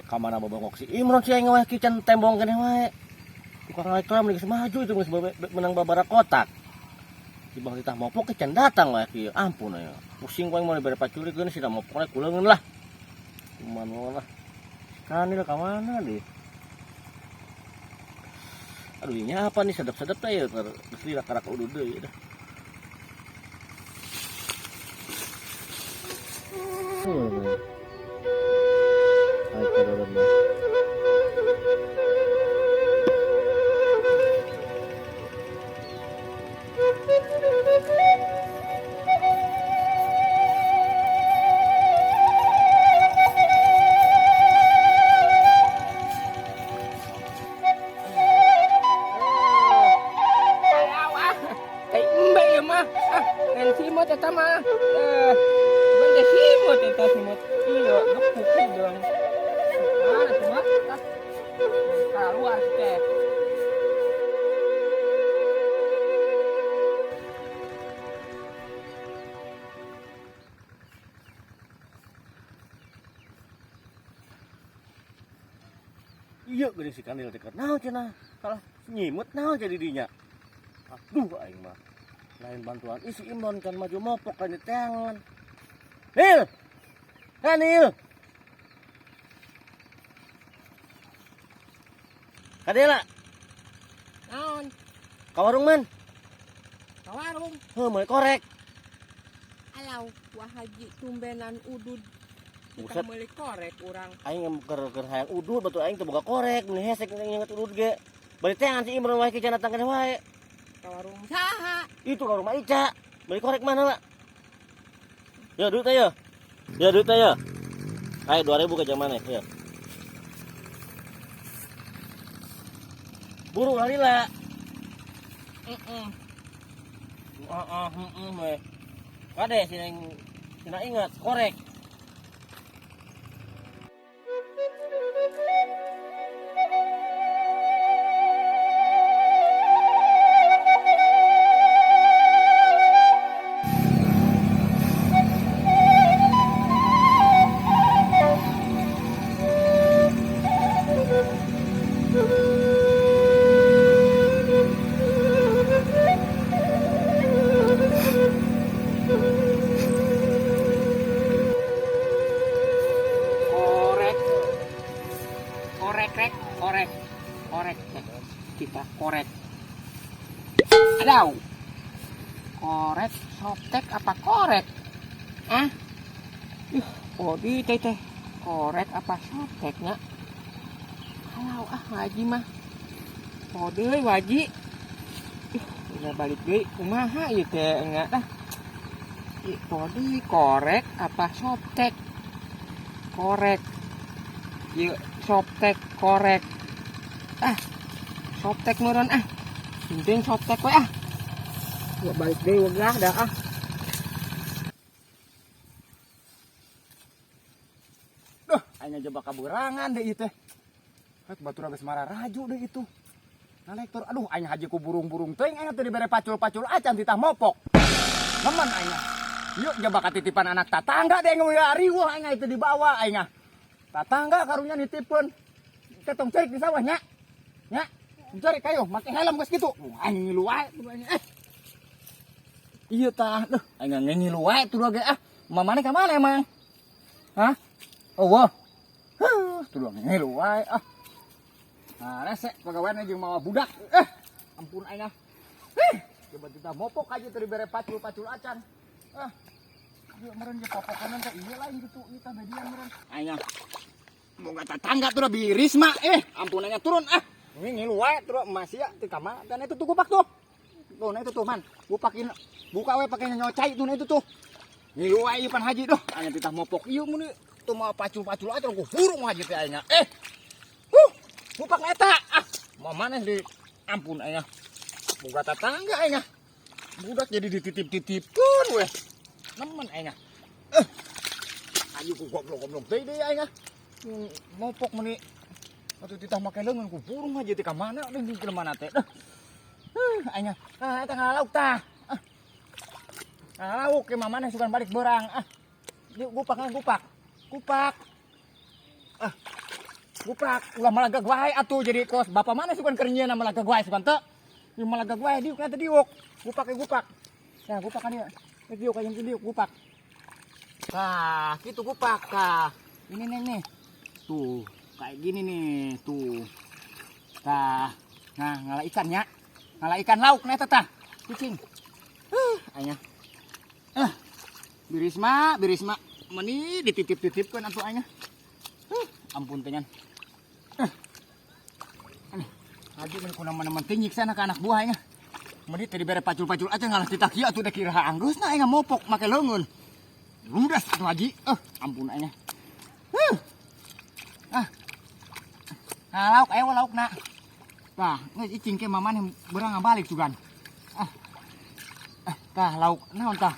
Ka mana bobongok si Imron si aing wae kican tembong keneh wae. Tukang ngalektor mah geus maju itu geus menang babara kotak. Si Bang Titah mopok kican datang wae kieu. Ampun aya. Pusing ku aing mah dibere paculi geun si mopok we kuleungeun lah. Kumaha lah. Kanil ka mana deh? Aduh ini apa nih sedap-sedap teh ya geus lila karak udud deui dah. Iya geuning si Kanil teh naon cenah kalah nyimut naon jadi dinya. Aduh aing mah. Lain bantuan isi Imron kan maju mopok kan diteangan. Nil. Kanil. Kadela. Naon? Ka warung man. Ka warung. Heuh meuli korek. Alau, wah haji tumbenan udud. Buset. Kita meuli korek urang. Aing keur hayang udud batu aing teu boga korek, mun hesek nginget udud ge. Bari teangan si Imron wae kican datang keneh wae. Ka warung saha? Itu ka rumah Ica. Beli korek mana lah? Ya duit aja. Ya duit aja. Ayo 2000 ke zaman ya. Buru lari lah. Heeh. Heeh, heeh we. Kade sina ingat korek. Korek, korek, kita korek. Adau, korek, softtek apa korek? Ah, ih, kodi teh teh, korek apa softteknya? Alau ah haji mah, kode waji. Ih, udah balik deh, kumaha ieu teh enggak dah. Ih, kodi korek apa softtek? Korek, yuk softtek korek. Ah, softtek meureun ah. Penting softtek we ah. Gua balik deui wegah dah ah. Duh, aing aja bakal berangan deui ieu teh. Hek batur geus mararaju deui itu. Nalektor, aduh aing haji ku burung-burung teuing aing teh dibere pacul-pacul acan titah mopok. Nemen aing. Yuk jaba katitipan anak tatangga deui nguya riweuh aing itu dibawa aing. Tatangga karunya nitipkeun. Ketong cerik di sawah nya. Nya, cari kayu, make helm geus kitu. Aing ngilu wae tuh aing. Iya tah, duh, aing ngilu wae tuh ge ah. Mamane ka mana emang? Hah? Oh, wah. Huh, tuh ngilu wae ah. Nah, resek pagawean jeung mawa budak. Ampun aing ah. Coba kita mopok aja teu dibere pacul-pacul acan. Ah. Ieu meureun ge popokanan teh ieu lain kitu, ieu tah bedian meureun. Aing ah. Moga tetangga tuh udah Risma, ampun aing turun ah. Ini ngilu wae terus masih ya di kamar dan itu tuh gupak tuh. Tuh, nah itu tuh man. Gupakin buka we pakai nyocai tuh nah itu tuh. Ngilu wae ieu pan haji duh. Aing titah mopok ieu mun tuh mau pacul-pacul aja ku burung haji teh aing. Huh, gupak eta ah. Mau mana di ampun aing. Boga tetangga aing. Budak jadi dititip-titipkeun we. Nemen aing. Ayo ku goblok-goblok deui deui aing. Mopok meni atuh titah make leungeun ku burung aja teh ka mana deui di mana teh. Aing ah eta ngalauk tah. Ah. Ngalauk ke mamana sugan balik beurang ah. Yuk gupak ah gupak. Gupak. Ah. Gupak ulah malagag wae atuh jadi kos bapak mana sugan keur nyieuna malagag wae sugan teu. Ieu malagag wae diuk teh diuk. Gupak ge gupak. Nah, gupak kan ieu. Rek diuk aya diuk gupak. Tah, kitu gupak tah. Ini nih nih. Tuh, kayak gini nih, tuh. Tah. Nah, ngala ikan nya. Ngala ikan lauk nih tah. Kucing. Aya. Ah. Birisma, birisma. Meni dititip-titipkeun atuh aya. Ampun teh nyan. Aneh. Haji meni kuna mana penting nyiksa ka anak buah aya. Meni teh dibere pacul-pacul aja ngalah titah kieu atuh dek iraha anggeusna aya mopok make leungeun. Ludas atuh haji. Ampun aya. Ah. Nah, lauk aya laukna. Tah, geus icing ke mamane beurang ngabalik sugan. Ah. Ah, tah lauk naon tah?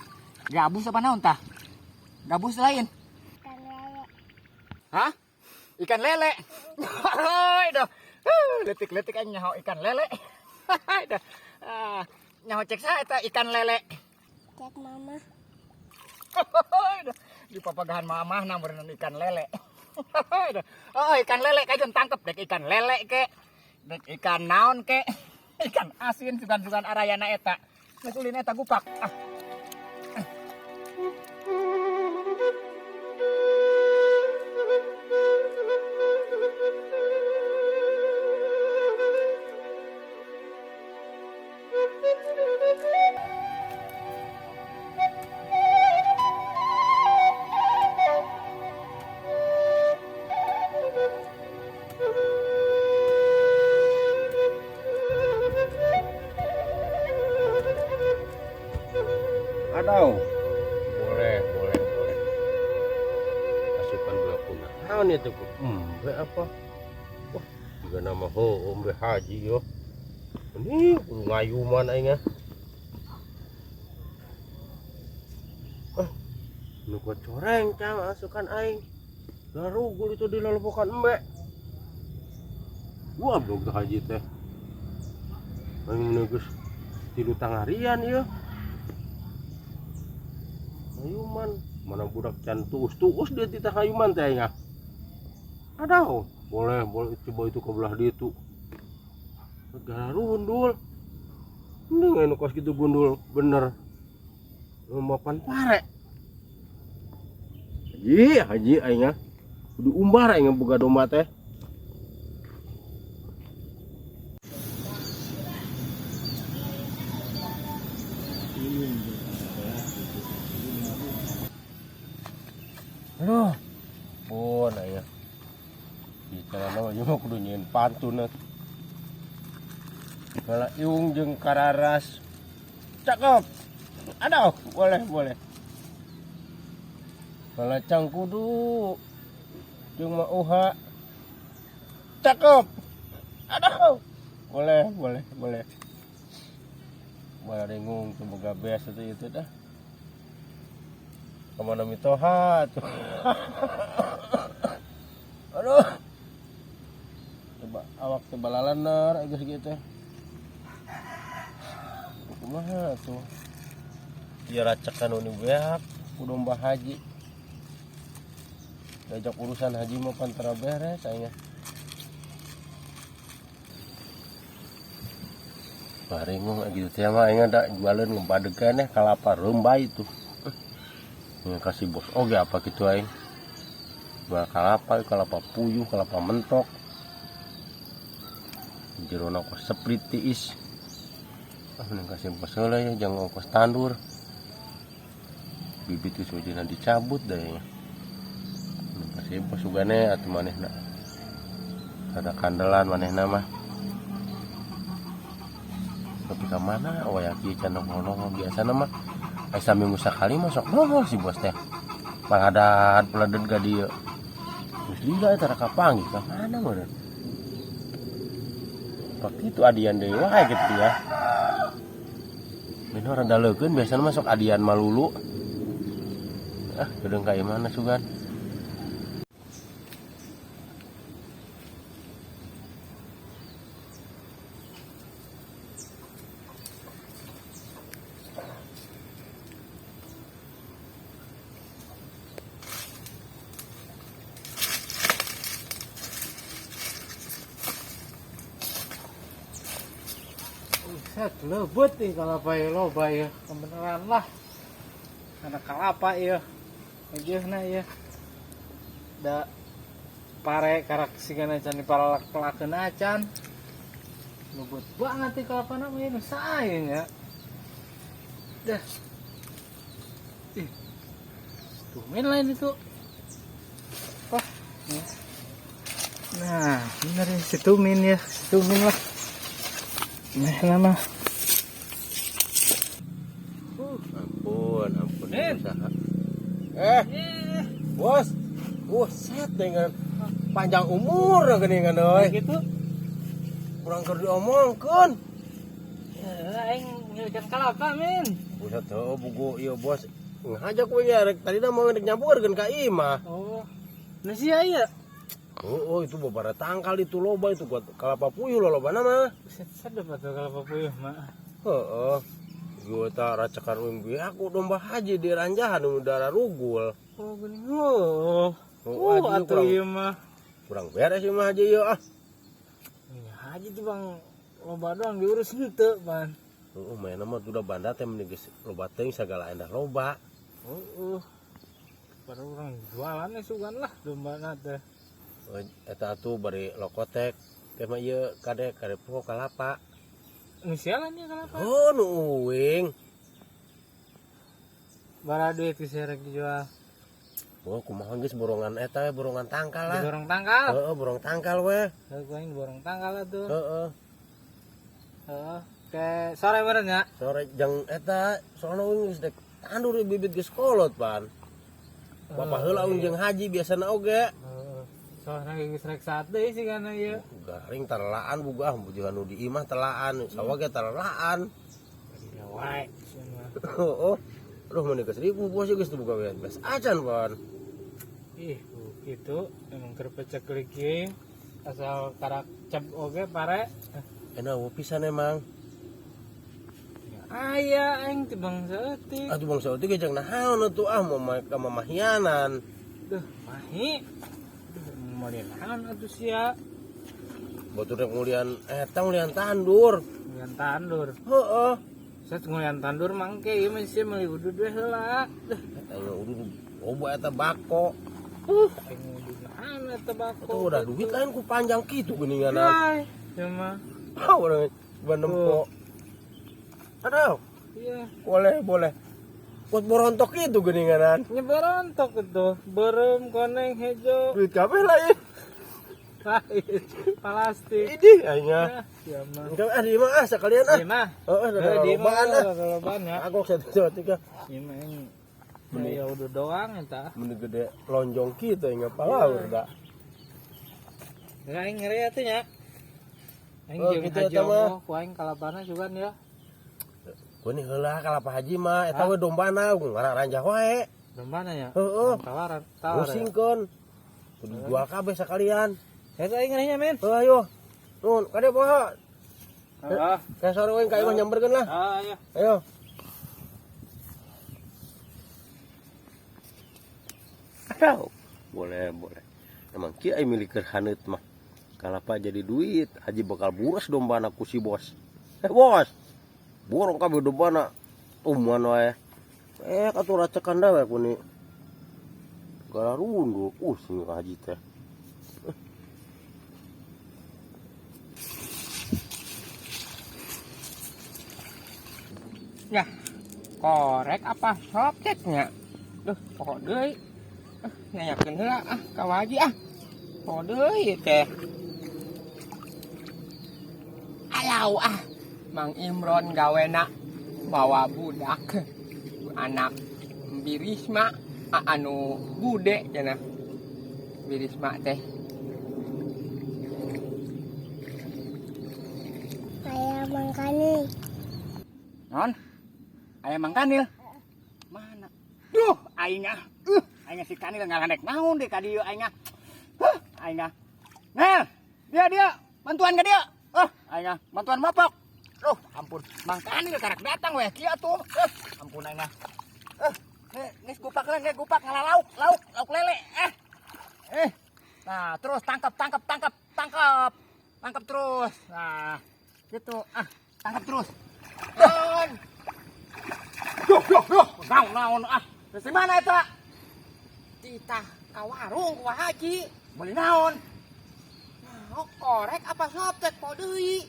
Gabus apa naon tah? Gabus lain. Ikan lele. Hah? Ikan lele. Hoi dah. Letik-letik aing nyaho ikan lele. Hoi dah. Ah, nyaho cek saha eta ikan lele. Cek mama. Hoi dah. Di papagahan mamah na meureun ikan lele. Hoi dah. Oh, ikan lele kajeun tangkep dek ikan lele ke. Dek ikan naon ke. Ikan asin sugan-sugan arayana eta. Geus ulin eta gupak. Ah. Adau. Boleh, boleh, boleh. Asupan gula kuna. Naon itu ku? Embe apa? Wah, juga nama ho Embe Haji yo. Ini kudu ngayuman aing ah. Ah, nu coreng cang asukan aing. Garugul itu di lolopokan embe. Wah, blog teh haji teh. Aing mun geus 3 tangarian ieu. Hayuman, mana budak can tuus-tuus dia titah hayuman teh aing ah. Aduh, boleh, boleh coba itu ke belah dia tuh. Gara rundul. Mending anu kos gitu gundul, bener. Mapan pare. Haji, haji aing ah. Kudu umbar aing boga domba teh. Aduh, pun aya. Bicara nama ieu mah kudu nyieun pantun atuh. Bala iung jeung kararas. Cakep. Aduh, boleh, boleh. Bala cangkudu jeung mauha. Cakep. Aduh. Boleh, boleh, boleh. Bala ringung teu boga beas atuh ieu teh dah. Kemana mitoha tuh. Aduh. Coba awak teh balalaner geus kieu teh. Kumaha tuh? Ieu racekan nu beak ku domba haji. Diajak urusan haji mah pan tara beres aing. Barengung gitu teh mah aing da jualeun ngebadegan teh kalapa rembay tuh. Yang kasih bos oge apa gitu aing. Jual kalapa, kalapa puyuh, kalapa mentok. Jerona kos seprit tiis. Ah, mending kasih bos heula ya, jangan ongkos tandur. Bibit geus wajibna dicabut deh ya. Mending kasih bos sugane atuh manehna. Ada kandelan manehna mah. Tapi ka mana waya kieu can nongol-nongol biasana mah. Ai saminggu sakali mah sok nongol si bos teh. Maladat peleded ka dieu. Geus lila eta raka panggih ka mana meureun. Pak kitu adian deui wae gitu ya. Bener rada leukeun biasana mah sok adian malulu. Ah, geudeung ka imahna sugan. Set lebet nih kalapa ya loba ya kebenaran lah. Anak kalapa ya. Ngejeuhna ya. Da pare karak sigana can dipalak-pelakeun acan. Lebet banget nih kalapana mah nu sae nya. Dah. Ih. Tumen lain itu. Wah. Nah, bener ya, si Tumin ya, si Tumin lah. Nah, nama. Ampun, ampun. Min. Usaha. Bos. Buset dengan panjang umur geuningan euy. Gitu. Kurang keur diomongkeun. Ya, aing ngilikan kalapa, Min. Buset heuh buku ieu bos. Ngajak we nya rek tadina mau rek nyampeurkeun ka imah. Oh. Nah sia ieu. Oh, itu bobara tangkal itu loba itu buat kalapa puyuh lolobana mah. Buset, sedep atuh kalapa puyuh mah. Heeh. Gua tak racakan umbi aku domba haji di ranjahan udara rugul. Oh, geuning. Oh. Oh, haji Atuh kurang, ieu mah. kurang beres ieu mah haji ieu ah. Ya, haji tuh Bang loba doang diurus henteu, Ban. Heeh, mainna mah udah banda teh mending geus loba teuing sagala endah loba. Heeh. Baru orang jualan ya sugan lah domba teh. Eta atuh bari lokotek teh mah ieu kade kade pokok kalapa. Nu sialan ya kalapa. Oh, nu uing. Bara duit geus rek dijual. Oh, kumaha geus borongan eta we, borongan tangkal lah. Diborong tangkal. Heeh, borong tangkal we. Heuh, gua aing diborong tangkal atuh. Heeh. Heeh. Ke sore meureun nya. Sore jang eta soalna uing geus dek tandur bibit geus kolot pan. Bapak heula uing jeung haji biasana oge. Heeh. Soalna geus rek saat deui sih kana ieu. Garing terelaan buga ah bujuhan nu di imah telaan, sawah ge terelaan. Ya wae sia mah. Heeh. Aduh mun geus ribu bos geus teu buka we. Bes acan pan. Ih, gitu emang keur peceklik ieu. Asal karak cep oge pare. Enak eueuh pisan emang. Aya aing teh bang saeutik. Atuh bangsa itu ge jeung naon atuh ah mau ka mamahianan. Duh, mahi. Duh, mau naon atuh sia? Batur rek ngulian eta ngulian tandur. Ngulian tandur. Heeh. Saya ngulian tandur mangke ieu mah sia meuli udud we heula. Duh, Eta udud loba eta bako. Aing udud naon eta bako. Atuh udah duit lain ku panjang kitu geuningan. Hai, sia mah. Ah urang nempo. Aduh, Iya, boleh boleh. Buat borontok itu geuninganan. nya borontok itu. Beureum, koneng, hejo. Duit kabeh lah ieu. Lain, plastik. Ini aingnya. Nah, sia mah. Engke ah di imah ah sekalian ah. Di mah. Heeh, ada Di mah lobaan ah. lobaan ya. Aku 1 2 3. Ieu mah aing ya udah doang eta. Mending gede lonjong kitu aing palaur da. Ya aing ngeri atuh nya. Aing Oh, jeung gitu haji eta mah. omoh ku aing kalapana juga ya. Gua nih heula kalapa haji mah eta we dombana ngararanjah wae. Dombana ya? Heeh. Tawaran, tawar. Pusingkeun. Kudu jual kabeh sekalian. Eta aing ngerinya men. Heuh ayo. Nuhun, kade poho. Heeh. Kayak sore we ka imah nyamperkeun lah. Ah, ayo. Ayo. Aduh, boleh boleh. Emang kieu ai milik keur haneut mah. Kalapa jadi duit, haji bakal buras dombana ku si bos. Bos. Borong kabeh dombana. Tuman wae. Atuh racekan da we ku ni. Gararundu, sing haji teh. Ya, korek apa softteknya? Duh, pokok deui. Nanyakeun heula ah ka Haji ah. Pokok deui teh. Alau ah, Mang Imron gawena bawa budak anak Birisma anu bude cenah. Birisma teh. Ayah mangkani. Non? Ayah Mang Kanil. Mana? Duh, aing ah. Aing si Kanil ngalandek naon deh ka dieu aing ah. Huh, aing ah. Nel, dia bantuan ka dia. Aing ah, bantuan bapak. Duh, ampun. Mang Kanil karak datang weh kieu atuh. Ampun aing ah. Geus gupak lah, geus gupak ngala lauk, lauk, lauk lele. Nah, terus tangkap, tangkap, tangkap, tangkap. Tangkap terus. Nah, gitu. Ah, tangkap terus. Naon naon ah. Di mana eta? Titah ka warung ku Haji. Meuli naon? Nah, korek apa soptek po deui?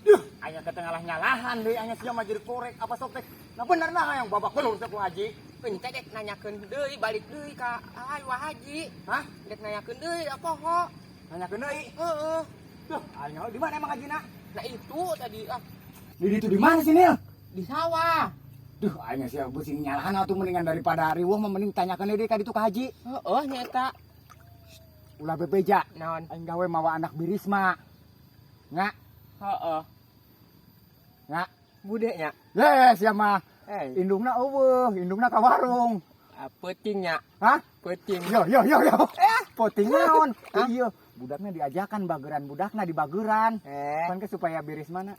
Duh, aya ke tengah nyalahan deui aya sia mah jadi korek apa soptek. Nah bener nah yang babak belur teh ku Haji. Ente dek nanyakeun deui balik deui ka ai Wa Haji. Hah? Dek nanyakeun deui apa ho? Nanyakeun deui. Heeh. Duh, aya di mana emang Hajina? Nah itu tadi ah Di ditu di mana sih Nil? di sawah. Duh, aing sia pusing nyalahan atuh mendingan daripada riweuh mah mending tanyakeun deui ka ditu ka Haji. Heeh nya eta. Ulah bebeja. Naon? Aing gawe mawa anak birisma. Nga, Heeh. nga. Bude nya. Yes, sia mah. Eh, Indungna eueuh, indungna ka warung. peuting nya. Hah? Peuting. Yo yo yo yo. Eh, poting naon? Iya, budaknya diajakan bageran budakna di bageran. Eh, Kan ke supaya birisma na.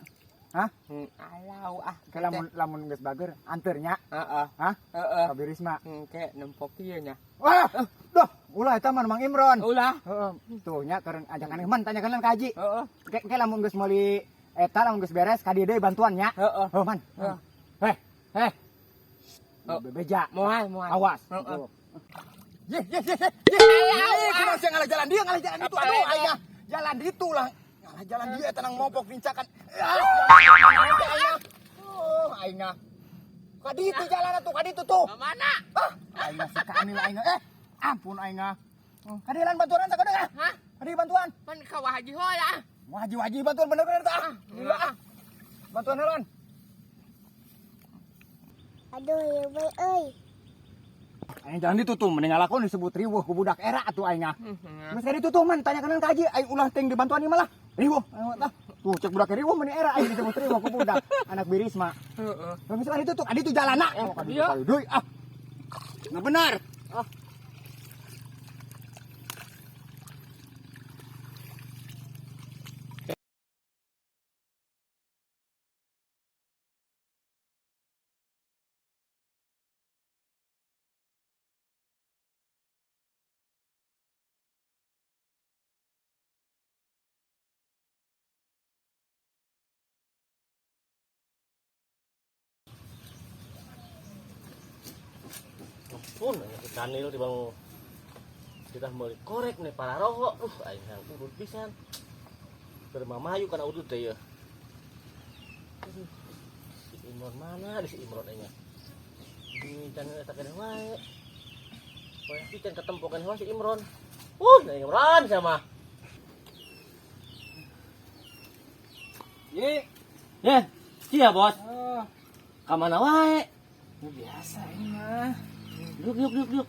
alau ah. Ke lamun lamun geus bager anteur nya. Heeh. Hah? Heeh. Ka birisma. Ke nempok ieu nya. Wah, duh, ulah eta mah Mang Imron. Ulah. Heeh, tuh nya keur ajakan man tanyakeun ka Haji. Heeh. Ke lamun geus meuli eta lamun geus beres ka dieu deui bantuan nya. Heeh. Heuh man. Heeh. Heh, heh. Oh. Bebeja. Moal, moal. Awas. Heeh. Tuh. Ye ye ye ye. Ye, kunaon sia ngalah jalan dia, ngalah jalan itu. Aduh, aing ah. Jalan ditu lah. Ngalah jalan dia tenang mopok pincakan. Ah, aing ah. Oh, aing ah. Ka ditu jalan atuh, ka ditu tuh. Ka mana? Ah, aing ah si Kanil aing ah. Eh, ampun aing ah. Ka dieu bantuan sakoda ah. Hah? Ka dieu bantuan. Pan ka Wa Haji heula. Wajib-wajib bantuan bener-bener tah. Ah, gila ah. Bantuan heulan. Aduh, ya bae euy. Aing jalan ditu tuh mending ngalakon disebut riweuh ku budak era atuh aing ah. Geus ka ditu tuh man tanyakeun ka Haji aing ulah ting dibantuan ieu malah. Riweuh aing tah. Tuh cek budak riweuh meni era aing disebut riweuh ku budak anak birisma. Heeh. Geus ka ditu tuh, ka ditu jalanna. Oh, ka ditu Iya. ka deui ah. Nah benar. Ah. Ampun, aing si Kanil di bang kita meuli korek nih para rohok. Aing hayang urut pisan. Keur mamayu kana udut teh ieu. Aduh, si Imron mana di si Imron aing. Di can eta keneh wae. Poe si can ketempo keneh wae si Imron. Imron sama. Ye. Ye, sia bos. Oh, Ka mana wae? ya biasa ini mah. Duduk, duduk, duduk, duduk.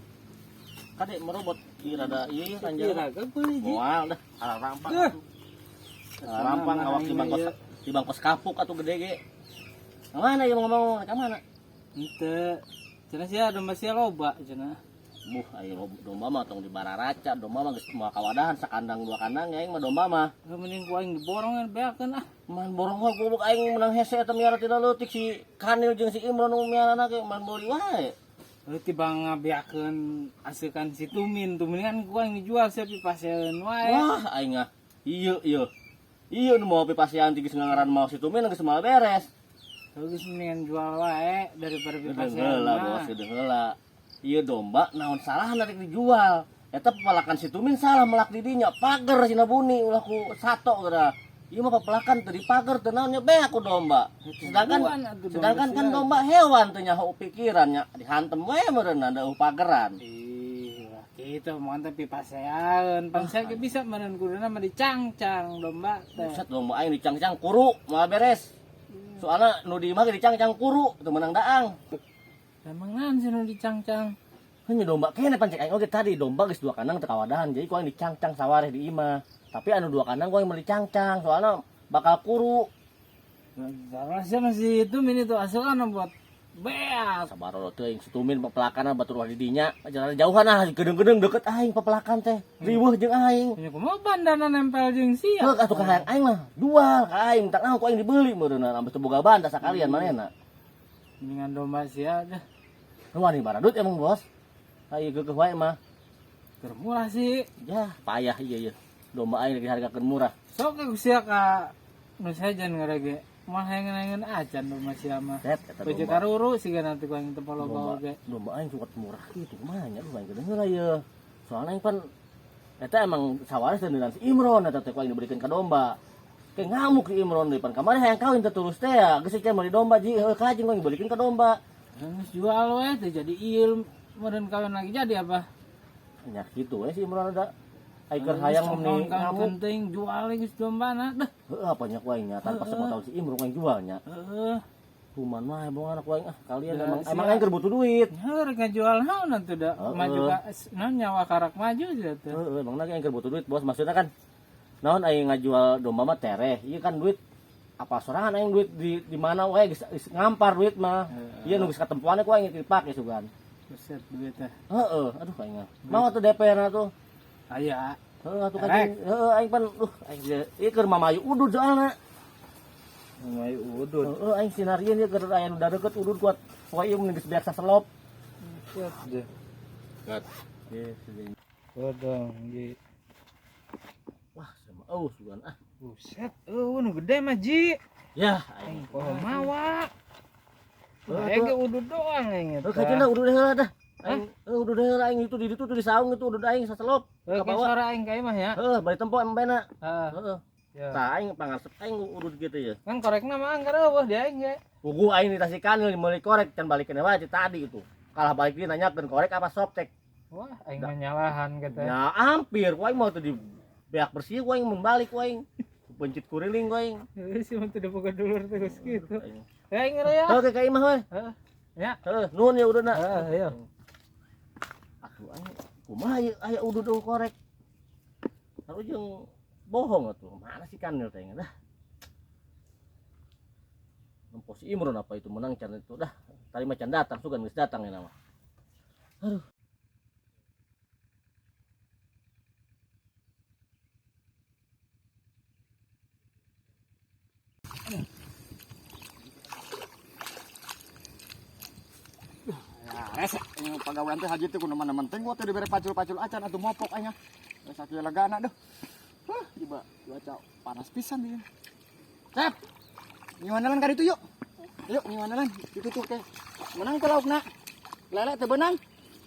Kade merobot ieu rada ieu ieu ranjang. Kira beli ji. Moal dah, ala rampang. Duh. Ala rampang awak di bangkos di bangkos kapuk atuh gede ge. Ka mana ieu mau ngomong? Ka mana? Ente. Cenah sia domba sia loba cenah. Buh, ayo domba mah tong di bararaca, domba mah geus moal kawadahan sakandang dua kandang ya aing mah domba mah. Heuh mending ku aing diborongan beakeun ah. Man borong wae goblok aing menang hese eta miara tina leutik si Kanil jeung si Imron nu miarana ge man beuli wae. Heuh tibang ngabeakeun asukan si Tumin, Tumin kan ku aing dijual sia pipaseun wae. Wah, aing ah. Ieu ieu. Ieu nu mau pipasean ti geus ngaran mau si Tumin geus moal beres. Heuh geus mendingan jual wae daripada Gede pipaseun heula mah. bos, gede heula. Ieu domba naon salah rek dijual. Eta pepelakan si Tumin salah melak di dinya, pager sina buni ulah ku sato geura. Ieu mah pepelakan teu dipager teu naon nya beak ku domba. Sedangkan Tujuan atuh domba sedangkan kan sia. domba hewan teu nyaho pikiran nya dihantem we meureun da pageran. Ih, lah kitu mah teh pipasean. Pan sia ge bisa meureun kuduna mah dicangcang domba teh. Buset domba aing dicangcang kuru moal beres. Soalna nu di imah ge dicangcang kuru teu meunang daang. Emang naon sih nu dicangcang? Hanya domba kene pan cek aing oge tadi domba geus dua kandang teu kawadahan jadi ku aing dicangcang sawareh di imah. Tapi anu dua kandang ku aing meuli cangcang soalna bakal kuru. Salah sih masih itu mini tuh asukan buat beak. Sabar teuing si Tumin pepelakan batur wah di dinya. Jalan jauhan ah gedeung-gedeung deket aing pepelakan teh. Riweuh jeung aing. Ini kumaha bandana nempel jeung sia. Heuk atuh ka hayang aing mah jual ka aing tak naon ku aing dibeli meureunna ambe teu boga banda sakalian manehna. Mendingan domba sia dah. Nu wani baradut emang bos. Ayo geukeuh wae mah. Keur murah sih. Ya, payah iya iya. Domba aing dihargakeun murah. Sok aku sia ka nu sejen ngarege. Mah hengen-hengen acan domba sia mah. Set eta Baju domba. karuru siga nanti ku aing tempo loba oge. Domba aing suka murah kitu kumaha nya aduh aing teu heula ieu. Soalna aing pan eta emang sawaris dan si Imron eta teh ku aing diberikan ka domba. Kayak ngamuk si Imron deui pan kamari hayang kawin teh tulus teh ya. Geus teh meuli domba ji heuh ka jeung ku aing diberikan ka domba. Geus jual we teh jadi ieu meureun kawin lagi jadi apa? Nya kitu we si Imron ada. Aing keur hayang meni ngamuk. Penting jual geus dombana dah. Heuh apa nya ku aing nya tanpa sepengetahuan si Imron aing jualnya. Heeh. Kuman mah heboh anak ku aing ah kalian Ya, emang sia. emang aing keur butuh duit. Heuh rek ngajual naon atuh da maju ka naon nyawa karak maju sia teh. Heeh, emang lagi aing keur butuh duit bos maksudnya kan naon aing ngajual domba mah tereh. Ieu kan duit apa sorangan aing duit di mana wae geus ngampar duit mah. Ieu nu geus katempuanna ku aing dipake sugan. Buset duit teh. Heeh, aduh aing mah. Mau atuh DP-na tuh. Aya. Heeh atuh kajing. Heeh aing pan duh aing ieu keur mamayu udud soalna. Mamayu udud. Heeh aing sinarieun ieu keur aya nu dadeukeut udud kuat. Pokoke ieu mun geus biasa selop. Buset deh. Gat. Bodong ji. Wah, sama eueuh sugan ah. Buset, eueuh nu gede mah ji. Ya, aing. Aing poho mawa. Heeh, Aing ge udud doang aing Heuh eta. kajing udud heula dah. Aing heuh udud heula aing itu di ditu tuh di saung itu udud aing saselop. Heuh Ka bawah. sora aing ka imah ya. Heuh, bari tempo embena. Heeh. Heeh. Ya. Tah aing pangarsep aing udud kitu ya. Kan korekna mah anggar eueuh di aing ge. Puguh aing ditasikan meuli korek can balikeun wae tadi itu. Kalah balik dia nanyakeun korek apa soptek. Wah, aing mah nyalahan gitu. Ya hampir, ku aing mau tuh di beak bersih ku aing mun balik ku aing. Pencit kuriling ku aing. Heuh sih mun teu diboga dulur terus gitu. Aing. Ya aing ya. Heuh ka imah we. Heeh. Ya. Heuh, nuhun ya ududna. Heeh, ayo. Atuh aing kumaha ieu aya udud eueuh korek. Lalu jeung bohong atuh. Mana sih kanil teh dah. Nempo si Imron apa itu menang can itu dah. Tadi mah can datang sugan geus datang ya nama. Aduh. Ya, rese ini pagawean teh haji teh kudu mana penting gua teh dibere pacul-pacul acan atuh mopok aing. Geus sakieu legana duh. Huh, jiba cuaca panas pisan ieu. Cep. Nyiwanalan ka ditu yuk. Yuk nyiwanalan ditu tuh teh. Menang teh laukna. Lele teu beunang.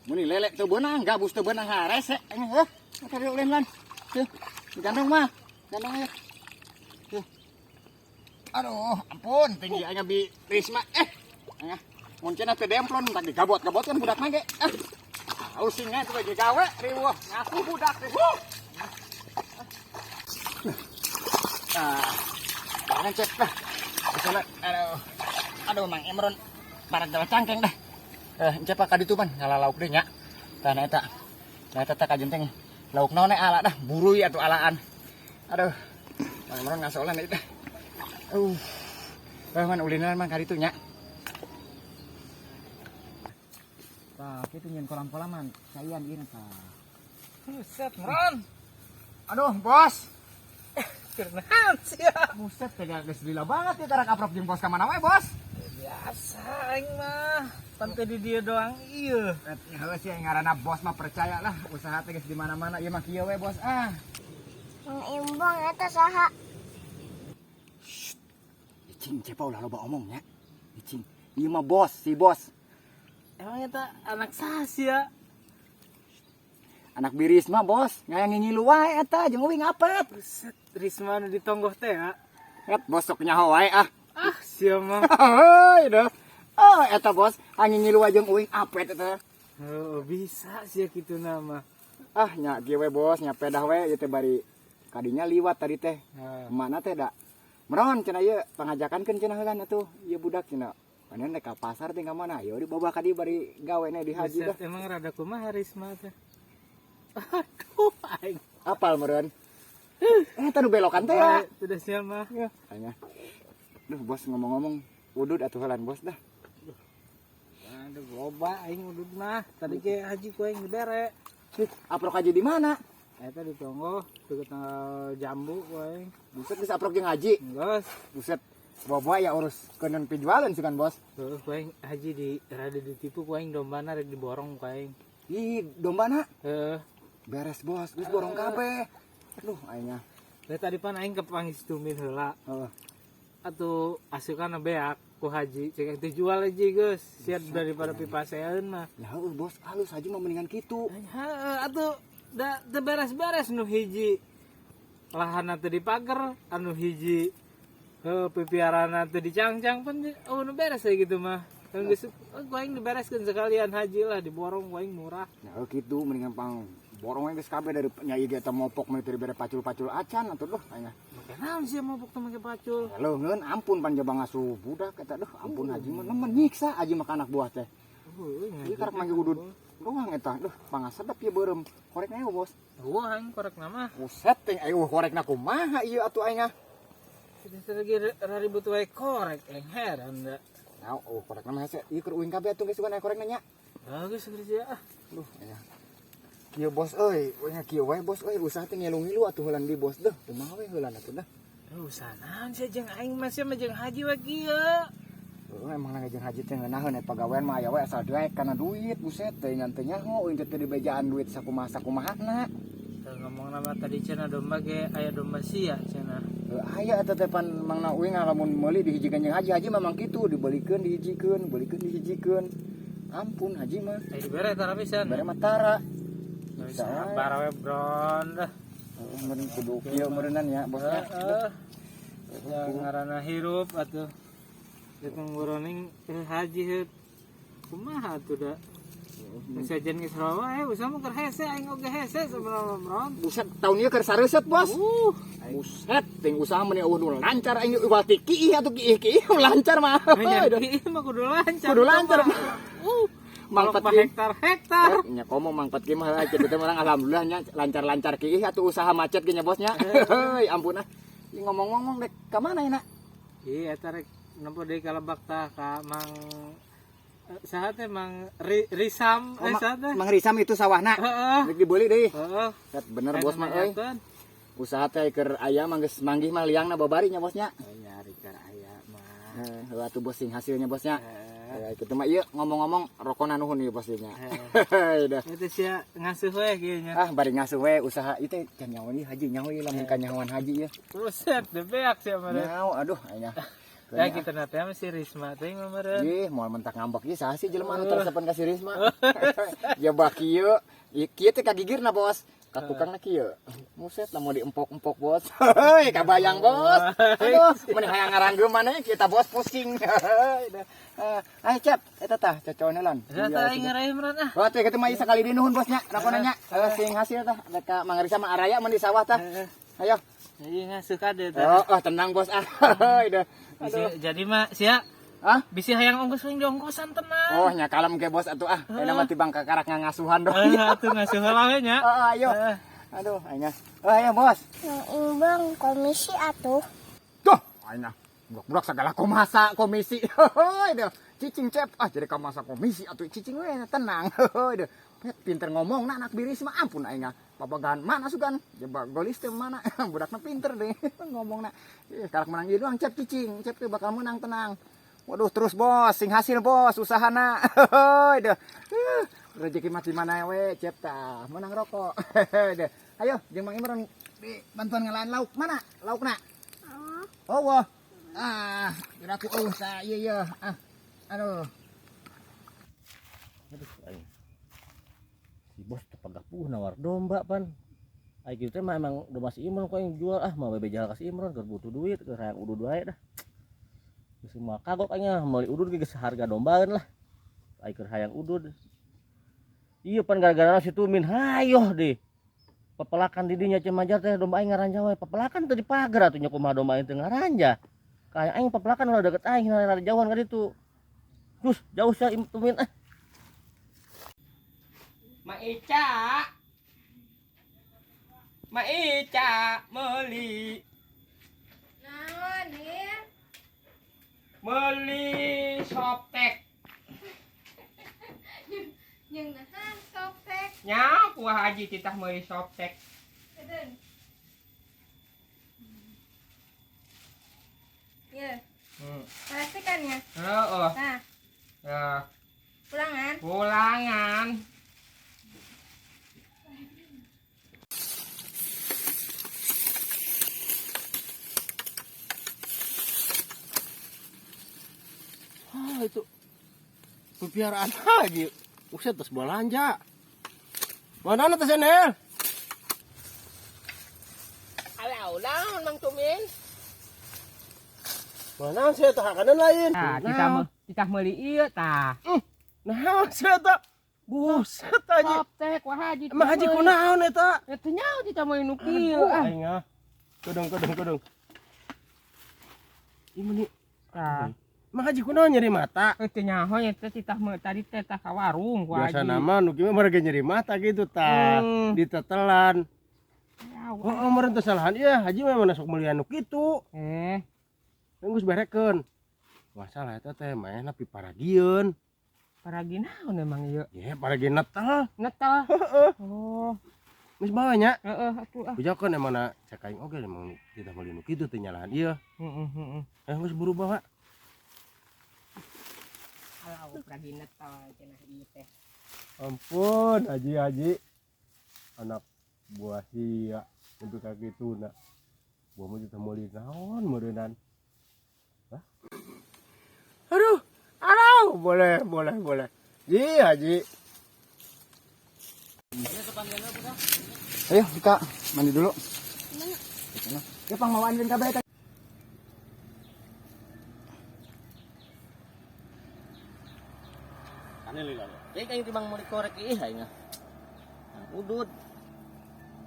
Muni lele teu beunang, gabus teu beunang ha rese aing heuh. Ka dieu ulin lan. Tuh, digandong mah. Gandong aja. Tuh. Aduh, ampun tinggi aing bi Risma. Aing mun cenah teh demplon tak digabot-gabot kan budak mah ge. Ah. Ausing nya teh gawe riweuh ngaku budak riweuh. Ah. Jangan cek dah. Misalnya, aduh. Aduh Mang Imron barak jawa cangkeng dah. Encep ka ditu pan ngalalauk deui nya. Tah na eta. Nah eta teh kajenteng lauk naon ala dah burui atuh alaan. Aduh. Mang Imron ngasolan ieu teh. Man ulinan man ka ditu nya. Tah, kitu nyeun kolam-kolaman. Caian ieu tah. Buset, Ron. Aduh, bos. Kenaon sia? Buset, teh geus lila banget ya karak aprok jeung bos ka mana wae, bos. Biasa aing mah. Pan teh di dieu doang ieu. Heuh sih ngaranna bos mah percaya lah, usaha teh geus di mana-mana ieu mah kieu we, bos ah. Mang Imbong eta saha? Icing cepa ulah loba omong nya. Icing, ieu mah bos, si bos. Emang eta anak saha sia? Anak bi Risma, bos. Ngayang ngingilu wae eta jeung uing apet. Buset, Risma nu ditonggoh teh ya. Et bos sok nyaho wae ah. Ah, sia mah. Heuy dah. Oh, eta bos, angin ngilu wae jeung uing apet eta. Oh, bisa sia kitu nama. Ah, nya kieu we bos, nya pedah we ieu teh bari kadinya liwat tadi teh. Mana teh da? Meron cenah ieu pangajakankeun cenah heulan atuh ieu budak cenah. Panen rek ka pasar teh ka mana? Ieu dibawa ka dieu bari gawe na di haji dah. Buset, emang rada kumaha Risma teh? Aduh, aing. Apal meureun. Eta nu belokan teh ya. Sudah sia mah. Ya, anya. Duh, bos ngomong-ngomong udud atuh heulan bos dah. Aduh, loba aing udud mah. Tadi ge haji ku aing dibere. Aprok haji di mana? Eta di tonggoh, deket tanggal jambu ku aing. Buset geus aprok jeung haji. Geus. Buset. Bawa ya urus keun pijualan sugan bos. Heuh, ku aing haji di rada ditipu ku aing dombana rek diborong ku aing. Ih, dombana? Heuh. Beres bos, geus borong kabeh. Aduh, aing. Lah tadi pan aing kepanggih si Tumin heula. Heeh. Atuh asukan beak ku haji cek teh jual aja geus siap daripada pipasean mah. Ya heueuh bos, halus haji mah mendingan kitu. Heeh, atuh da teu beres-beres nu hiji lahanna teu dipager, anu hiji heuh pipiarana teu dicangcang pan oh nu beres we gitu mah. Kan geus ku aing dibereskeun sekalian haji lah diborong ku aing murah. Ya heuh kitu mendingan pang borong we geus kabeh dari nyai ge eta mopok mah teu dibere pacul-pacul acan atuh duh aing. Make naon sia mopok teh make pacul. Ya leungeun ampun pan jaba ngasuh budak eta duh ampun haji mah nemen nyiksa haji mah ka anak buah teh. Heueuh, Ieu karek manggih udud doang eta duh pangasedep ieu beureum. Korekna eueuh bos. Eueuh aing korekna mah. Buset teh eueuh korekna kumaha ieu atuh aing ah. Kita lagi raribut wae korek aing heran da. Nah, oh korekna mah hese ieu keur uing kabeh atuh geus sugan aya korekna nya. Bagus kerja ah. Duh aya. Kieu bos euy, we nya kieu wae bos euy usaha teh ngilu-ngilu atuh heulan di bos deuh. Kumaha we heulan atuh dah. Usaha naon sia jeung aing mah sia mah jeung haji we kieu. Heuh emang na jeung haji teh ngeunaheun eta pagawean mah aya we asal daek kana duit buset teh ngan teh nyaho euy teh dibejaan duit sakumaha-sakumahana. Teu ngomong nama tadi cenah domba ge aya domba sia cenah. Heuh aya eta teh pan mangna uing lamun meuli dihijikeun jeung haji, haji memang kitu dibelikeun dihijikeun, belikeun dihijikeun. Ampun haji mah. Aya dibere tara pisan. Bere mah tara. Bisa sabar we bron dah. Heeh, meureun kudu kieu meureunan ya bosnya. Heeh. Ya ngaranna hirup atuh. Hitung boroning haji heuh. Kumaha atuh da? Sejen geus rawa usaha mah keur hese aing oge hese sabenerna bron. Buset tahun ieu keur sareuseut bos. Buset ting usaha meni eueuh nu lancar aing iwal ti kiih atuh kiih-kiih lancar mah. Nya kiih mah kudu lancar. Kudu lancar. Mangpat Mangpat kieu. Hektar-hektar. Nya komo mangpat kieu mah kitu teh urang alhamdulillah nya lancar-lancar kiih atuh usaha macet ge nya bosnya. Heuy ampun ah. Ieu ngomong-ngomong dek ka mana enak? Iya eta rek nempo deui ka lebak tah ka Mang saha teh Mang Risam, Oh, saha teh? Mang Risam itu sawahna. Heeh. Rek dibeuli deui. Heeh. Set bener bos mah euy. Nanyakeun. Usaha teh keur aya mah geus manggih mah liangna babari nya bosnya. Nyari keur aya mah. Heuh atuh bos sing hasilnya bosnya. Heeh. Ya, kitu mah ieu ngomong-ngomong rokona nuhun ieu bos nya. Heeh. Dah. Itu sia ngasuh we kieu nya. Ah bari ngasuh we usaha ieu teh can nyaho ieu haji nyaho ieu lamun ka nyahoan haji ieu. Buset, beak sia mah. Nyaho aduh aya. Ya kita nate mah si Risma teh mah meureun. Ih, moal mentak ngambek ieu saha sih jelema anu teresepan ka si Risma. Ya bak kieu, ieu kieu teh kagigirna bos. Ka tukangna kieu. Buset lah mau diempok-empok bos. Heuy, kabayang bos. Aduh, meni hayang ngaranggeuman maneh kita bos pusing. Heuy, dah. Ayo cep, eta tah cocone lan. Eta tah aing ngaraih meureun ah. Wah, teh kitu mah ieu sakali deui nuhun bosnya, rakona nya. Sing hasil tah, rek ka Mang Risa mah araya mun di sawah tah. Ayo. Ieu ngasuh kade tah. Oh, oh, tenang bos ah. Heuy, dah. Bisi, jadi mah sia. Hah? Bisi hayang ongkos wing diongkosan tenang. Oh, nya kalem ke bos atuh ah. Ayeuna mah tibang kakarak ngangasuhan doang. Heeh, atuh ngasuh heula we nya. Heeh, ayo. Heeh. Aduh, aing. Oh, ayo bos. Mang Imbang komisi atuh. Tuh, aing. Budak-budak segala komasa komisi. Heuy, deh. Cicing cep. Ah, jadi kamasa komisi atuh cicing we tenang. Heuy, deh. Pinter ngomong na anak biris mah ampun aing. Papagan mana sugan? Jebak golis teh mana? Budakna pinter deh ngomongna. Ih, karak menang ieu doang cep cicing. Cep teh bakal menang tenang. Waduh terus bos, sing hasil bos, usahana. Heuy deh. Rezeki mah di mana we, cep tah, menang rokok. Heuy deh. Ayo jeung Mang Imron di bantuan ngelain lauk mana? Laukna. Oh, wah. Ah, kira aku eueuh sa ieu ieu. Ah. Aduh. Aduh aing. Si bos teu pagapuh nawar domba pan. Ai kitu teh mah emang domba si Imron ku aing jual ah, mah bebe jahal ka si Imron keur butuh duit, keur hayang udud wae dah. Geus mah kagok aing mah meuli udud ge geus harga dombaeun lah. Ai keur hayang udud. Ieu pan gara-gara si Tumin hayoh deh. Pepelakan di dinya Cimajar teh domba aing ngaranja wae. Pepelakan teh di pagar atuh nya kumaha domba aing teh ngaranja. Kayak aing pepelakan ulah deket aing rada jauhan ka ditu. Terus jauh sia Tumin ah. Ma Ica. Ma Ica meuli. Naon, Dir? Meuli soptek. Jeung nahan soptek. Nya kuah haji titah meuli soptek. Kedeun. Ye. Perhatikan ya. Heeh. Nah. Ya. Pulangan. Pulangan. itu? Pepiaraan haji. Buset, tas belanja. Mana tas NL? Alau laun Mang Tumin. Mana sih tah kanan lain? Nah, kita meuli ieu tah. Nah, saya tak. Buset haji. Softtek wah haji. Emang haji kunaon eta? Eta nyaho kita meuli nu kieu ah. Aing ah. Kodong kodong kodong. Ieu meni. Tah. Emang haji kunaon nyeri mata? Eta nyaho eta titah meuli tadi teh tah ka warung ku haji. Biasa nama nu kieu mah nyeri mata gitu tah. Ditetelan. Alau. Oh, meureun teu salahan ieu haji mah mana sok meuli anu kitu. Geus berekeun. Masalah eta teh manehna piparagieun. Paragi naon emang ieu? Ye, paragi netel. Netel. Oh, Geus bawa nya. heeh atuh ah. Bejakeun emang na cek aing oge emang kita meuli nu kitu teu nyalahan ieu. Heeh heeh. Geus buru bawa. Alau paragi netel cenah ieu teh. Ampun, haji haji. Anak buah sia untuk kaki tuna. Buah mah kita meuli naon meureunnan. Hah? Aduh, aduh, boleh, boleh, boleh. Ji, haji. Ayo kita mandi dulu. Ya pang mawaan din kabeh. Ane lila. Jadi kayak timbang meuli korek ih aing ah. Nah, udut.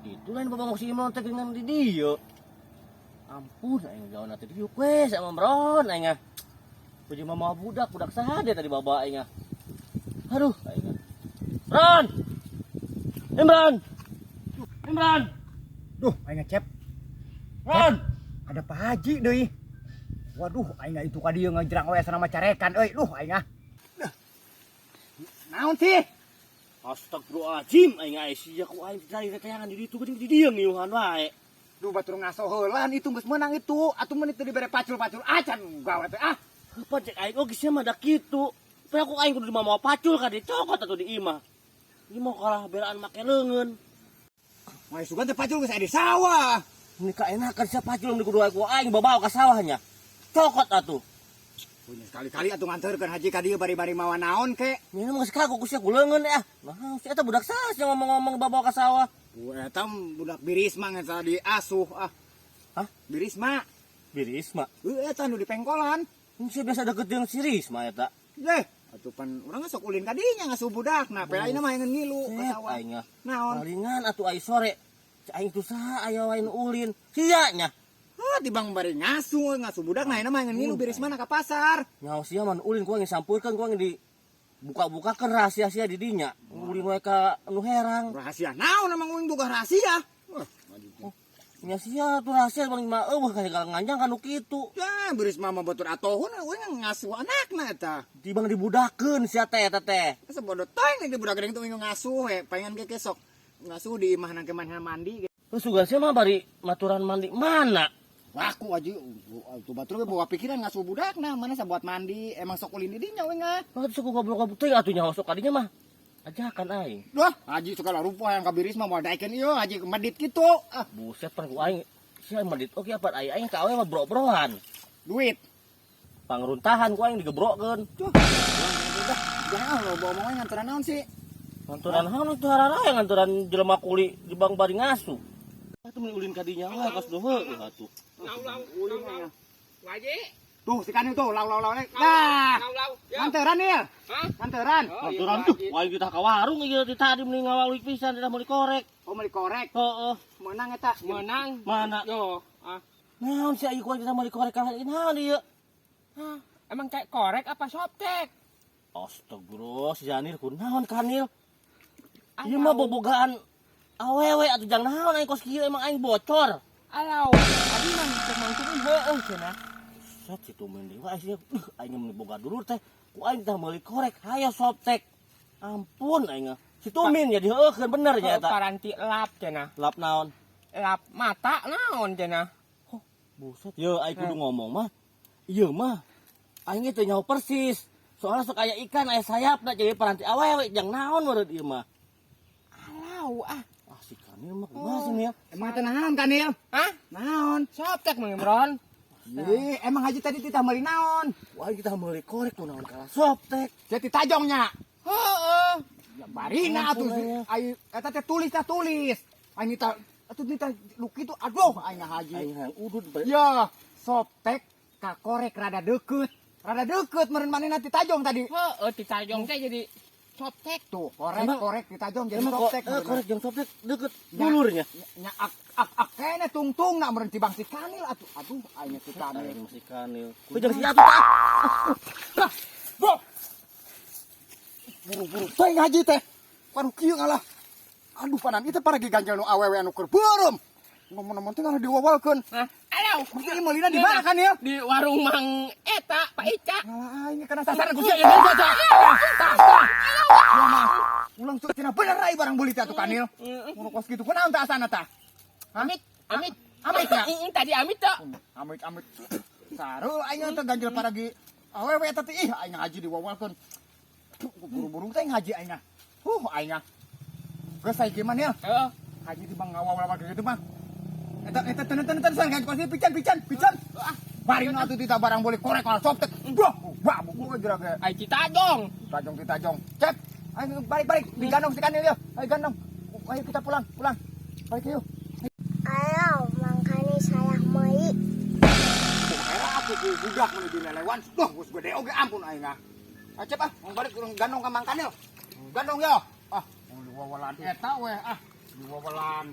Itu lain babang si Imron teh dengan di dieu. Ampun aing jauh nanti dieu we sama Imron aing ah. Puji mama budak, budak saha dia tadi bawa aing ah. Aduh aing ah. Ron. Imran. Imran. Duh, aing ngecep. Ron. Ada Pak Haji deui. Waduh, aing itu ka dieu ngejrang we sama carekan euy. Duh, aing ah. Naon sih? Astagfirullahaladzim, aing aya sia ku aing cari tayangan di ditu geuning di dieu ngiuhan wae. Duh, batur ngaso heulan itu geus meunang itu. Atuh mun itu dibere pacul-pacul acan gawe teh ah. Heupa cek aing oge sia mah da kitu. Tapi aku aing kudu dimawa pacul ka dicokot atuh di imah. Ieu mah kalah belaan make leungeun. Moal sugan teh pacul geus aya di sawah. Ini kaenakan sia pacul mun kudu ku aing babawa ka sawahnya. Cokot atuh. Punya sekali-kali atuh nganterkeun haji ka dieu bari-bari mawa naon ke. Ini mah geus kagok ku sia ku leungeun ah. Nah, si eta budak saha sia ngomong-ngomong babawa ka sawah. Bu eta budak Birisma ngan diasuh ah. Hah? Birisma. Birisma. Heuh eta nu di pengkolan. Ini biasa deket jeung si Risma eta. Yeh, atuh pan urang sok ulin ka dinya ngasuh budak. Nah, pela ayeuna mah ngeun ngilu ka sawah. Aing ah. Naon? Palingan atuh ai sore. Cek aing tuh saha aya wae nu ulin. Sia nya. Hah, tibang bari ngasuh, ngasuh budak nah ayeuna mah ngeun ngilu Birisma na ka pasar. Nyaho sia mah nu ulin ku aing sampurkeun ku aing di buka-bukakeun rahasia sia di dinya. Ulin wae ka nu herang. Rahasia naon emang ulin boga rahasia? Wah, maju. Nya sia tuh rahasia paling mah eueuh ka segala nganjang ka nu kitu. Ya, Birisma mah batur atohun urang ngasuh anakna eta. Tibang dibudakeun sia teh eta teh. Asa bodoh teuing di budak geuning tuh ngasuh we, pengen ge sok ngasuh di imah nang mana mandi. Terus juga sia mah bari maturan mandi mana? Laku aja, tuh batur ge bawa pikiran ngasuh budakna, mana sa buat mandi, emang sok ulin di dinya we ngah. Mah sok goblok-goblok teuing atuh nyaho sok kadinya mah. Ajakan aing. Duh, haji segala rupa yang ka Birisma moal daekeun ieu, haji medit kitu. Ah, buset pan ku aing. Sia medit oge apa aing aing ka awe mah bro-broan. Duit. Pangruntahan ku aing digebrokkeun. Duh. Udah, jangan lo bawa omongnya nganteran naon sih? Nganteran naon itu hararaya nganteran jelema kuli di bang bari ngasuh. Atuh mun ulin ka dinya wae kos duh heueuh atuh. Ulin mah. Waji. Tuh si Kanil tuh lau lau lau. Nah. Nganteran Nil. Hah? Nganteran. Nganteran tuh. Wae kita ka warung ieu ti tadi mending ngawalik pisan tidak meuli korek. Oh meuli korek. Heeh. Menang eta. Menang. Mana? Yo. Ah. Naon sih ieu kita meuli korek kalah naon ieu? Hah? Emang kayak korek apa softtek? Astagfirullah si Janil kunaon Kanil? Ieu mah bobogaan awewe atuh jang naon aing kos kieu emang aing bocor. Alau, abi mah cek Mang Tumin heueuh cenah. Set si Tumin deui wae sia. Aing meuni boga dulur teh. Ku aing tah meuli korek hayo softtek. Ampun aing. Si Tumin ya diheueuhkeun bener nya eta. Paranti lap cenah. Lap naon? Lap mata naon cenah. Oh, buset. Ye aing kudu ngomong mah. Ieu mah aing teh nyaho persis. Soalnya sok aya ikan aya sayapna jadi paranti awewe jang naon meureun ieu mah. Alau ah. Ah si Kanil mah kumaha sih nih ya? Emang teh naon Kanil? Hah? Naon? Softtek Mang Imron. Ih, emang haji tadi titah meuli naon? Wah kita meuli korek kunaon kalah Softex. Jadi tajongnya. Heeh. Ya barina atuh Ampun, ai eta teh tulis tah tulis. Aing nita atuh nita lu kitu aduh aing haji. Aing hayang udud. Ya, Softex ka korek rada deket. Rada deket meureun manehna ti tajong tadi. Heeh, ti tajong teh jadi Softex. Tuh, korek Emang- korek ti tajong jadi Emang kok Softex. meureun. korek jeung Softex deket Ya. dulurnya. Nya ak ak ak kene tungtung na meureun tibang si Kanil atuh. Aduh aing si Kanil. Aing masih kanil. Kau jangan si atuh tah. Lah, bro. Buru-buru teh ngaji teh. Waduh kieu ngalah. Aduh panan itu paragi ganjel nu awewe anu keur beureum. Ngomong-ngomong teh ngalah diwawalkeun. Hah? Aduh. Mungkin meulina di mana kan ya? Di warung Mang eta, Pak Ica. Ngalah aing kana sasaran ku sia ieu tah. Tah tah. Ya mah. Ulang tuh cenah bener ai barang beuli teh atuh Kanil. Ngono kos kitu kunaon tah asana tah? Amit, amit. Amit ya? Tadi amit tuh. Amit amit. Saru aing teh ganjel paragi awewe eta teh ih aing haji diwawalkeun. Buru-buru teh ngaji aing. Huh aing. Geus saiki mah ya. Heeh. Haji di bang ngawal-ngawal gitu mah. Eta eta tenan tenan tenan kan kos pican pican pican. Ah, Barina atuh tita barang boleh korek kalau Softex. Duh, wah buku geura ge. Ai Citajong. Tajong titajong. Cep. Ayo balik balik digandong si Kanil ya. Ayo gandong. Ayo kita pulang, pulang. Balik yuk. Ayo, makanya saya meuli. Era aku ku budak mun dilelewan. Duh, geus gede oge ampun aing ah. Acep ah, mau balik urang gandong ka Mang Kanil. Gandong ya. Ah, mau diwawalan eta we ah. Diwawalan.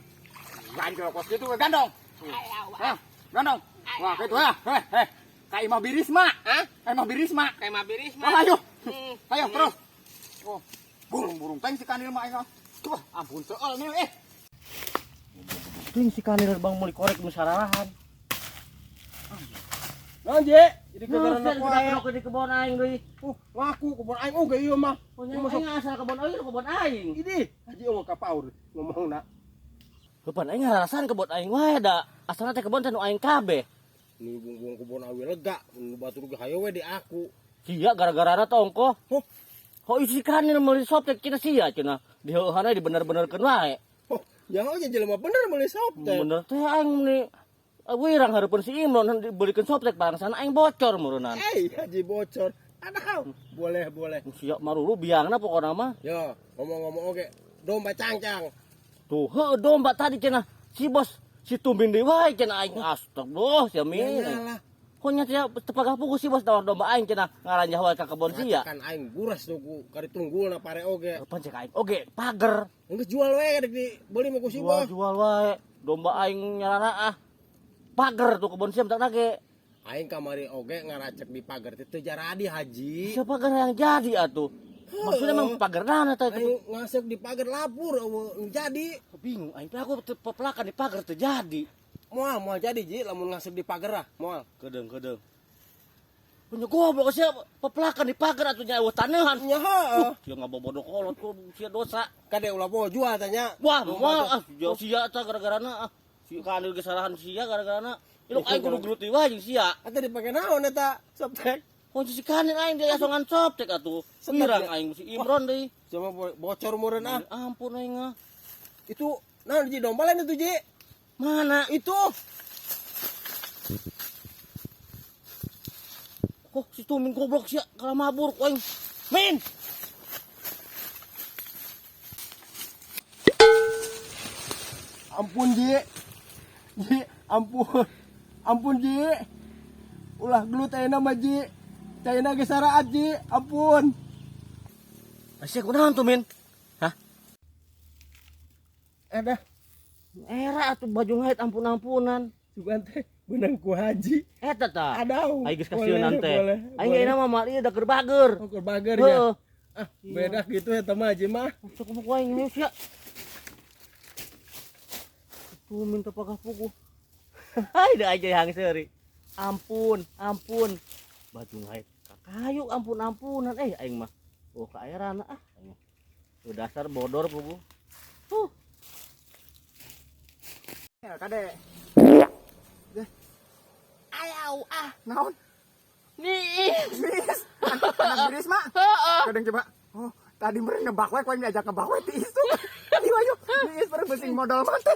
Ganjel kos kitu we gandong. Ayo, Ah, gandong. Wah, kitu ya. Heh, heh. Ka Imah Birisma. Hah? Ka Imah Birisma. Kayak Mabirisma. Wah, ayo. Hmm. Ayo terus. Oh, burung-burung teh si Kanil mah aing ah. Tuh, ampun seol nih eh. Ting si kanil bang meuli korek nu sararahan. Naon je? Jadi Nah, gara-gara saya wae. di kebon aing deui. Ngaku kebon aing oge ieu mah. Aing asal kebon aing kebon aing. Ini haji eueuh ka paur ngomongna. Kapan aing ngarasan kebon aing wae da. Asalna teh kebon teh nu aing kabeh. Ini buang-buang kebon awe lega, nu batur ge hayo we di aku. Sia gara-garana teh ongkoh. Huh? Kok isi kanil meuli Softex kita sia cenah. Diheuhana dibener-benerkeun wae. Oh, jangan aja jelema bener meuli Softex. Bener teh aing meuni wirang hareupeun si Imron dibelikeun Softex bangsana aing bocor meureunnan. Eh, haji bocor. Aduh, boleh boleh. Sia maruru biangna pokona mah. Yo, ngomong-ngomong oge, domba cangcang. Tuh, heuh domba tadi cenah si bos si tumbin deui wae cenah aing astagfirullah sia min. Nyalah. Konya sia tepagah pugu si bos tawar domba aing cenah ngaranjah wae ka kebon sia. Kan aing buras tuh ku kari tunggulna pare oge. Kapan cek aing oge pager. Geus jual we rek dibeli mah ku si bos. Jual-jual wae domba aing nyarana ah. Pager tuh kebon sia tak ge. Aing kamari oge ngaracek di pagar teh teu jaradi haji. Siapa pagar yang jadi atuh? Maksudnya emang pagar naon eta itu? Aing ngasep di pagar lapur eueuh jadi. Bingung aing teh aku pepelakan di pagar teu jadi. Moal moal jadi ji lamun ngasep di pagar ah, moal. Kedeung kedeung. Punya goblok sia pepelakan di pagar atuh nya eueuh taneuhan. Nya heuh. Sia ngabobodo kolot ku sia dosa. Kade ulah bawa jual tanya. Wah, moal ah jauh sia tah gara-garana ah. Si kanil kesalahan sia gara-garana. Ilok aing kudu gelut deui wae jeung sia. Atuh dipake naon eta Softex? Kunci si kanil aing dia asongan Softex atuh. Wirang aing si Imron deui. Coba bocor meureun ah. Ampun aing ah. Itu naon ji domba lain itu ji? Mana? Itu. Kok si Tumin goblok sia kalah mabur ku aing. Min. Ampun ji. Ji, ampun. Ampun ji. Ulah gelut ayeuna mah ji. Caina geus saraat ji. Ampun. Sia kunaon tuh Min? Hah? Eh dah, Era atuh baju ngait ampun-ampunan. sugan teh beunang ku haji. Eta tah. Adau. Aing geus kasieunan teh. Boleh, Aing boleh. ayeuna mah mal ieu da keur bager. Oh, keur bager ya. Heuh. Ah, beda gitu eta mah haji mah. Sok ku aing ayo sia. Tuh minta pagah pugu. Hai da aja yang seuri. Ampun, ampun. Baju ngait ka kayu ampun-ampunan eh aing mah. Oh ka airana ah aing mah. Tuh dasar bodor pugu. Huh. Ya, kade. Ayo ah. Naon? Nih. Biris. Anak biris mah. Heeh. Kadang coba. Oh, tadi meureun ngebak we ku aing diajak ngebak we ti isuk. Ayo ayo. Niis meureun beuting modal mah teh.